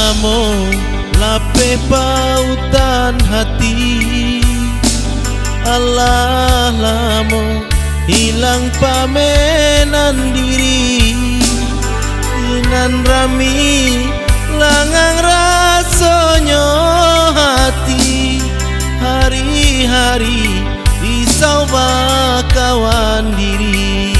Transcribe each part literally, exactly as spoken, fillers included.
Lamo lapeh pautan hati, alah lamo hilang pamenan diri. Inan rami langang rasonyo hati, hari-hari risau bakawan diri.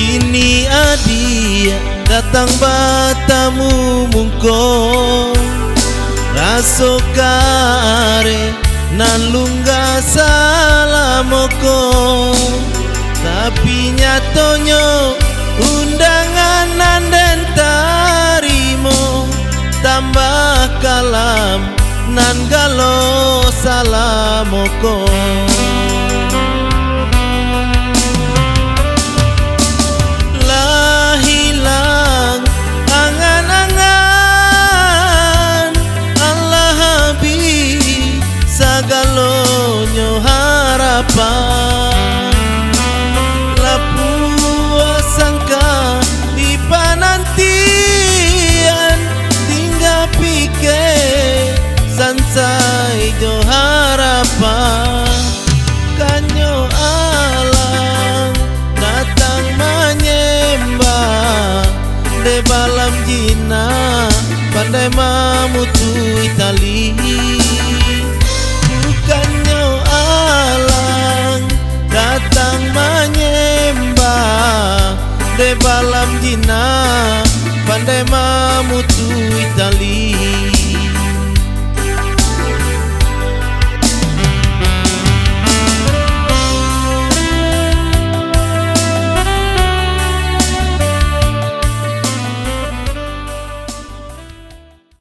Kini adiak datang batamu muko, raso kareh nan lunggah salamo ko. Tapi nyatonyo undangan nan den tarimo, tambah kalam nan galo salamo ko. Lah hilang angan-angan, alah abih sagalonyo harapan. Lah puas sangka di panantian, tingga pikeh sansai jo harapan. Kanyo alang datang manyembah, dek balam jinah pandai mamutuih tali. Bukannyo alang datang manyembah, dek balam jinah pandai mamutuih tali.